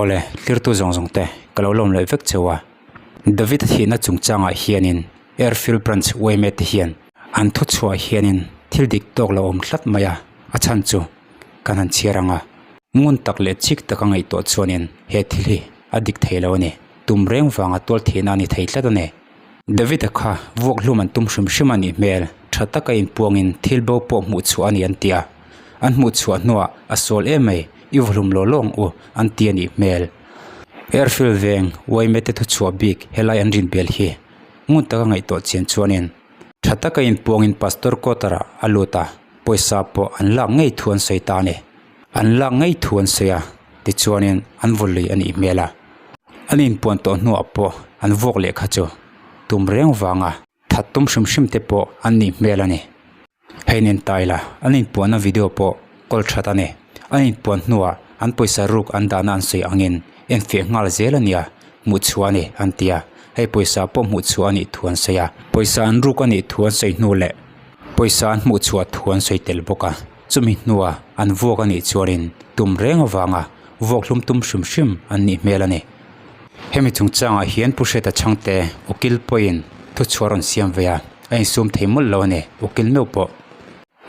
Awle, tlirtu zawng zawng te ka lo lawm leh vek cheu a. David-a thihna chungchangah hianin Airfield Branch yma te hian an thu chhuah hianin thil dik tawk lo awm tlat mai a, a chhan chu kan han chhiar ang a. Ngun tak leh chik taka ngaihtuah chuanin he thil hi a dik thei lo a ni. Tum reng vanga tual thihna a ni thei tlat a ni. David-a kha vuak hlum an tum hrim hrim a nih hmel, tha taka inpuangin thil bo pawh hmuh chhuah a ni an ti a. An hmuh chhuah hnuah a sual em mai, i vaw hlum law lawng u an ti a nih hmel. Airfield veng yma te thuchhuah bik helai an rin bel hi ngun taka ngaihtuah chian chuanin tha taka inpuangin Pastor quarter ah a lut a, pawisa pawh an lak ngei thu an sawi ta a ni. An lak ngei thu an sawi a, tichuanin an vaw lui a nih hmel a. An inpuan tawh hnuah pawh an vuak leh kha chu tum reng vanga that tum hrim hrim te pawh an nih hmel a ni. Hei nen tai la, an inpuanna video pawh kawl that a ni. An inpuan hnuah an pawisa ruk an dahna an sawi angin enfiah nghal zel a nia, hmuh chhuah a ni an ti a. Hei pawisa pawh hmuh chhuah a nih thu an sawi a. Pawisa an ruk a nih thu an sawi hnu leh pawisa an hmuh chhuah thu an sawi tel bawk a. Chumi hnua an vuak a nih chuanin tum reng avanga vuak hlum tum hrim hrim an nih hmel a ni. Hemi chungchangah hian Pu Hreta Chhangte ukil pawhin thuchhuah rawn siam ve a, a insum thei mawlh lo a ni, ukil meuh pawh.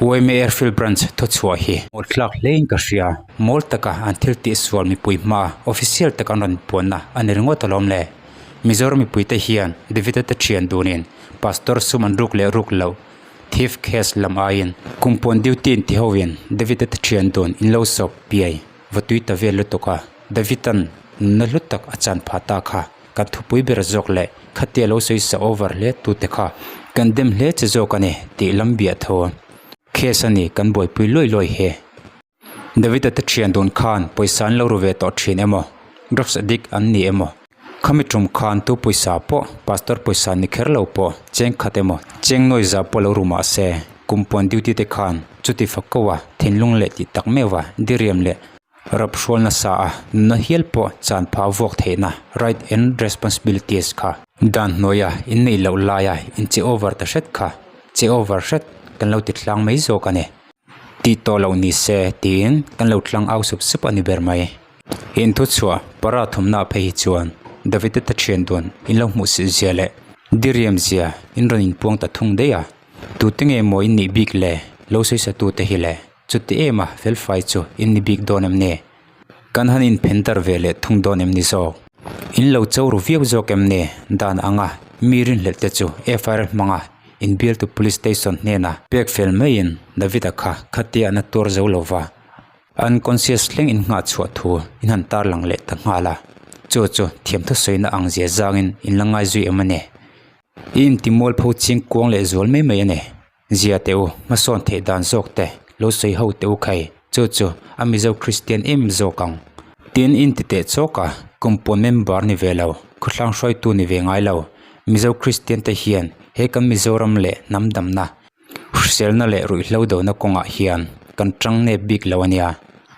Yma Airfield Branch thuchhuah hi. Mawl tlak hlein ka hria. Mawl taka an thil tihsual mipui hmaa official taka an rawn puanna a ni ringawt alawm le. Mizoram mipuite hian David-a te thian dunin Pastor sum an ruk leh ruk loh Thief case lam aiin Kumpuan duty in ti hoin David-a te thian dun in lo sawp piai va tui ta vel lutuk a, David-a'n nunna hlu tak a chan phah ta kha kan thupui ber zawk leh khatia lo sawi sa over hle tute kha kan dem hle che zawk a ni tih lam biah tho case a ni kan buaipui luai luai he. David-a te thian dun khan pawisa an lo ru ve tawh thin emaw, drugs addict an ni emaw, khami tum khan tu pawisa pawh pastor pawisa ni kher lo pawh cheng khat emaw, cheng nawi za pawh lo ru mah se, kum puan duty te khan chuti fak ko a, thinlung leh tih tak meuh a, diriam leh rap hrual nasa a, nunna hial pawh chan phah vuak theihna right and responsibilities kha. Dan hnuaia inneih loh laia inche over ta hret kha, che over hret kan lo ti tlang mai zawk a ni. Tih tawh loh ni se tiin kan lo tlang au sup sup a ni ber mai. In thu chhuah para thumna phei hi chuan David-a te thian dun in lo hmuh sih zia leh diriam zia in rawn inpuang ta thung daih a. Tute nge maw in nih bik le lo sawi tu te hi le chuti em a felfai chu in ni bik dawn em ni? Kan han inphen darh ve leh thung dawn em ni zawk? In lo cho ru viau zawk em ni? Dan anga mi rinhlelh te chu FIR hmanga inbialtu police station hnena pek fel maiin David-a kha khatia an a tuar zo lo va, unconscious thleng in nghah chhuah thu in han tarlang leh ta nghal a, chu chu thiamthu sawina ang zia zangin in la ngai zui em a ni. I intimual pho ching kuang leh zual mai mai a ni. Zia teh u, hmasawn theih dan zawk te lo sawi ho teh u khai, chu chu a Mizo Kristian em zawk ang. Tin inti teh chawk a, kum pawn member ni ve lo, khawthlang hruaitu ni ve ngai lo, Mizo Kristian te hian he kan Mizoram leh hnam damna, hriselna leh ruihhlo dona kawngah hian kan tang nep bik lo a nia.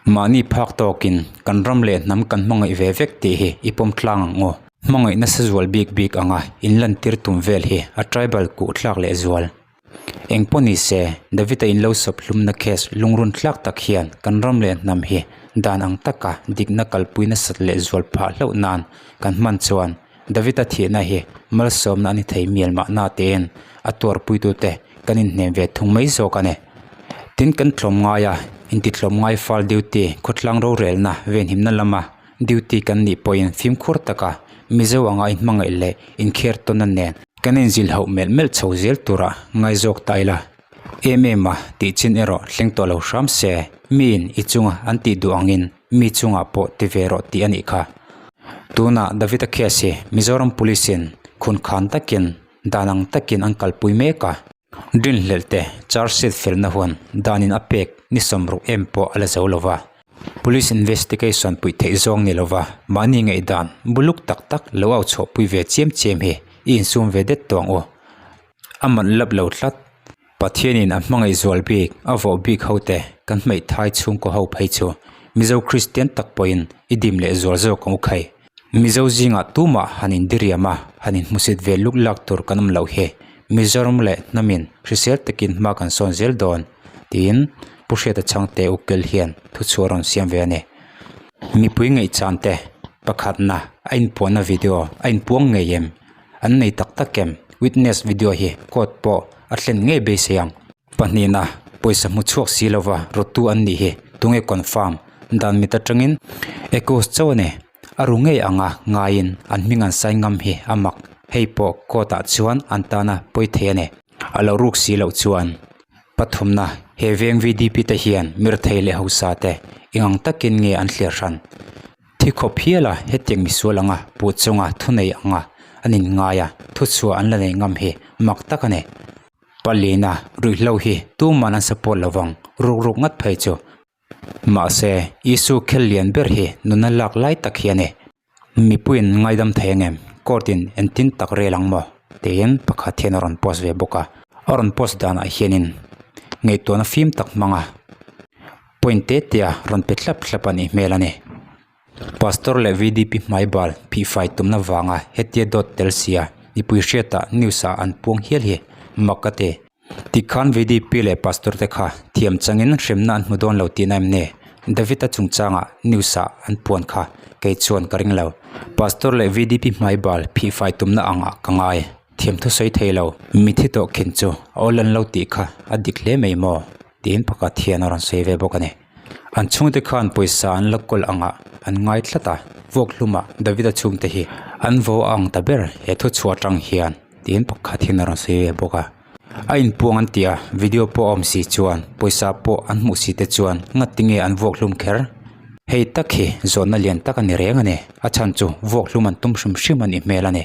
Mahni phak tawkin kan ram leh hnam kan hmangaih ve vek tih hi i pawm tlang ang aw. Hmangaih nasa zual bik bik anga inlantir tum vel hi a tribal kuh thlak leh zual. Eng pawh ni se, David-a in lo sawp hlumna case lungrun thlak tak hian kan ram leh hnam hi dan ang taka dikna kalpui nasat leh zual phah hlauh nan kan hman chuan David-a thihna hi malsawmna a ni thei mial mahna tein a tuarpuitute kan inhnem ve thung mai zawk a ni. Tin, kan tlawm ngai a, intitlawm ngai fal duty khawtlang rorelna venhimna lama Duty kan nih pawhin fimkhur taka Mizo anga inhmangaih leh inkher tawnna nen kan inzilhauh melh melh chho zel tura ngai zawk ta ila. Em em a tih chin erawh thleng tawh lo hram se, miin i chunga an tih duh angin mi chungah pawh ti ve rawh tih a nih kha. Tunah David-a case hi Mizoram Police in khunkhan takin dan ang takin an kalpui mek a. Rinhlelh te charge sheet felna huan danin a pek ni 60 em pawh a la zo lo va. Police investigation puih theih zawng ni lova mahni ngaihdan buluk tak tak lo au chhuahpui ve chiam chiam hi i insum ve det tawh ang u. A man lap lo tlat. Pathianin a hmangaih zual bik a vawh bik ho te kan hmeithai chhungkaw ho phei chu Mizo Kristian tak pawhin i dim leh zual zawk ang u khai. Mizo zingah tumah han indiriam a, han inhmusit ve luk lak tur kan awm loh hi Mizoram leh hnamin hrisel takin hma kan sawn zel dawn, tiin Pu Hriata Chhangte Ukil hian thuchhuah rawn siam ve a ni. Mipui ngaihchan te. Pakhatna, a inpuanna video a inpuang ngei em? An nei tak tak em? Witness video hi court pawh a thlen ngei beisei ang. Pahnihna, pawisa hmu chhuak si lova rawttu an nih hi tunge confirm dan mit atangin Echoes chauh a ni. A ru ngei anga ngaiin an hming an sign ngam hi a mak. Hei pawh court ah chuan an tana pawi thei a ni. A lo ruk si loh chuan pathumna he veng VDP te hian mirthei leh hausa te eng ang takin nge an thliar hran? Thi khawp hial a hetiang misual anga puh chunga thunei anga an inngai a, thuchhuah an la nei ngam hi mak tak a ni. Palina ruihhlo hi tuman an support lo vang, ruk ruk ngat phei chu. Mahse, Isu khel lian ber hi nuna lak lai tak hi a ni. Mipuiin ngaidam thei angem? Court in entin tak rel ang maw? Tiin pakhat hian a rawn post ve bawk a. A rawn post danah hianin ngaihtuahna fim tak hmang a. Point te te a rawn pe thlap thlap a nih hmel a ni. Pastor leh VDP hmai bal phihfai tumna vanga hetia dawt tel sia mipui hriatah news ah an puang hial hi mak ka ti. Tikhan VDP leh Pastor te kha thiam changin hremna an hmu dawn lo tihna em ni? David-a chungchangah news ah an puan kha kei chuan ka ring lo. Pastor leh VDP hmai bal phihfai tumna angah ka ngai. Thiam thusawi thei lo. Mithi tawh khin chu a awl an lo tih kha a dik hle mai maw? Tiin pakhat hian a rawn sawi ve bawk a ni. An chhungte khan pawisa an la kawl angah an ngai tlat a, vuak hlumah Davida chhungte hi an vo a ang ta ber he thu chhuah atang hian tiin pakhat hian a rawn sawi ve bawk a. A inpuang an ti a, video pawh a awm si chuan pawisa pawh an hmuh si te chuan ngati nge an vuak hlum kher? Hei tak hi zawhna lian tak a ni reng a ni, a chhan chu vuak hlum an tum hrim hrim a nih hmel a ni.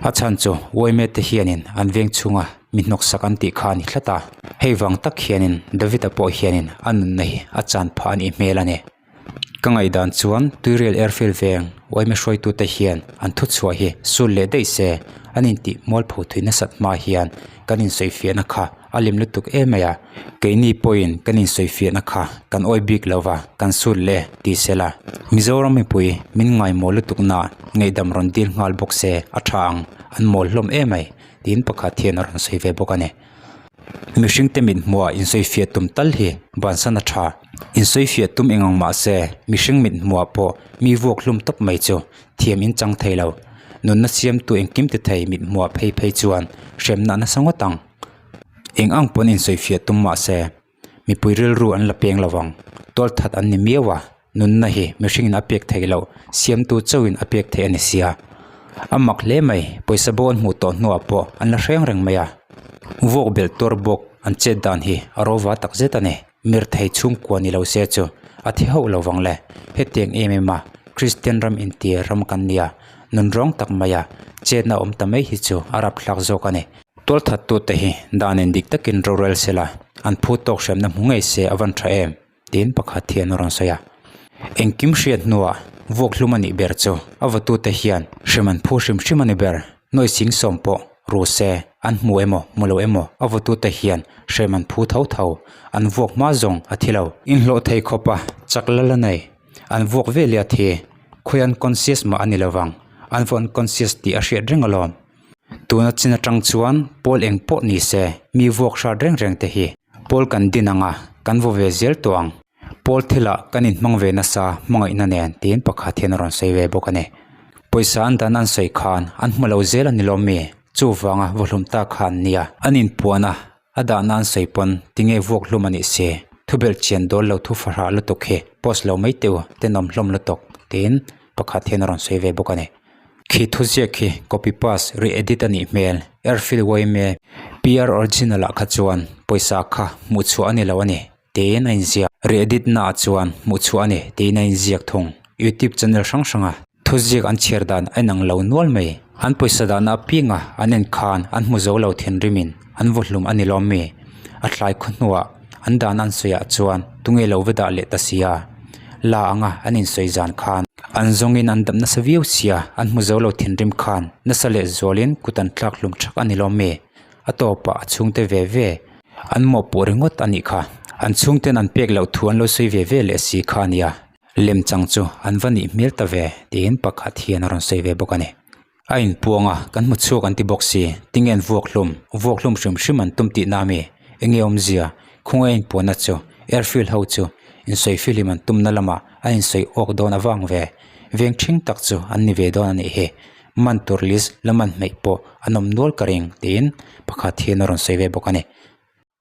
A chhan chu Uaime te hianin an veng chhunga mi hnawksak an tih kha a ni tlat a, hei vang tak hianin David-a pawh hianin a nunna hi a chan phah a nih hmel a ni. Ka ngaihdan chuan Tuirial Airfield veng Uaime hruaitute hian an thuchhuah hi sul leh daih se, an intih mualpho thui nasat hma hian kan insawifiahna kha A lem lutuk em mai a, keini pawhin kan insawifiahna kha kan awi bik lo va, kan sut le ti se la. Mizoram mipui min ngaimawh lutuk na ngaihdam rawn dil nghal bawk se a tha ang, an mawl hlawm em mai tiin pakhat hian a rawn sawi ve bawk a ni. Mihringte mit hmuhah insawifiah tum tal hi bansan a tha. Insawifiah tum eng ang mah se mihring mit hmuhah pawh mi vuak hlum tawp mai chu thiam in chang thei lo. Nunna siamtu engkim ti thei mit hmuhah phei phei chuan hremna nasa ngawt ang. Eng ang pawn insawifiah tum mah se, mipui rilru an la peng lo vang. Tualthat an ni miau a, nunna hi mihringin a pek theih loh, siamtu chauhin a pek theih a ni sia. A mak hle mai, pawisa bo an hmuh tawh hnuah pawh an la hreng reng mai a. Vuak belh tuar bawk an chet dan hi a rova takzet a ni. Mirthei chhungkua ni lo se chu a thi hauh lo vang le. Hetiang em em a, Kristian ram intir ram kan nia, nunrawng tak maia chetna awm ta mai hi chu a rapthlak zawk a ni. Tualthattute hi danin dik takin rorel se la, an phu tawk hremna hmu ngei se a van tha em? tiin pakhat hian a rawn sawi a. Engkim hriat hnuah vuak hlum a nih ber chu a vatute hian hrem an phu hrim hrim a ni ber. Nawi sing sawm pawh ru se an hmu emaw hmu lo emaw a vatute hian hrem an phu tho tho. An vuak hma zawng a thi lo. Inhlawh thei khawpa chak la la nei. An vuak vel hi a thi. Khawi unconscious mah a ni lovang. An vaw unconscious tih a hriat reng alawm. Tuna chin atang chuan pawl eng pawh ni se mi vuak hrat reng reng te hi pawl kan din ang a, kan vaw ve zel tawh ang. Pawl thilah kan inhmang ve nasa hmangaihna nen tiin pakhat hian a rawn sawi ve bawk a ni. Pawisa an dan an sawi khan an hmu lo zel a ni lawm mi? Chuvanga vawhlum ta kha an nia. An inpuan a, a dahna an sawi pawn tinge vuak hlum a nih si? Thubelh chian dawl lo thu fahrah lutuk hi post lo mai teh u, tenawm hlawm lutuk tiin pakhat hian a rawn sawi ve bawk a ni. Khi thuziak khi copy paste re-edit a nih hmel. Airfield yma PR original ah kha chuan pawisa kha hmuh chhuah a ni lo a ni tiin a inziak. Re-edit na ah chuan hmuh chhuah a ni tiin a inziak thung. YouTube channel hrang hranga thuziak an chhiar dan a inang lo nual mai. An pawisa dahna apianga an en khan an hmu zo lo thinrimin an vaw hlum a ni lawm mi? A tlai khaw hnuah an dan an sawiah chuan tunge lo va dah leh ta sia? La anga an insawi zan khan an zawngin an dap nasa viau sia, an hmu zo lo thinrim khan nasa leh zualin kut an tlak hlum thak a ni lawm mi? A tawpah a chhungte ve ve an mawhpuh ringawt a nih kha. An chhungten an pek loh thu an lo sawi ve ve leh si kha a nia. Lemchang chu an va nih hmel ta ve tiin pakhat hian a rawn sawi ve bawk a ni. A inpuang a, kan hmu chhuak an ti bawk si, tinge an vuak hlum, vuak hlum hrim hrim an tum tihna ami? Enge awmzia? Khawnge a inpuanna chu? Airfield ho chu insawi fihlim an tumna lamah an insawi awk dawn avang ve. Veng ṭhing tak chu an ni ve dawn a nih hi. Man tur list la man hmeih pawh an awm nual ka ring tiin pakhat hian a rawn sawi ve bawk a ni.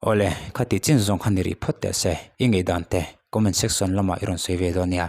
Awle, khati chin zawng kha ni rih phawt teh se, i ngaihdan te comment section lamah i rawn sawi ve dawn nia.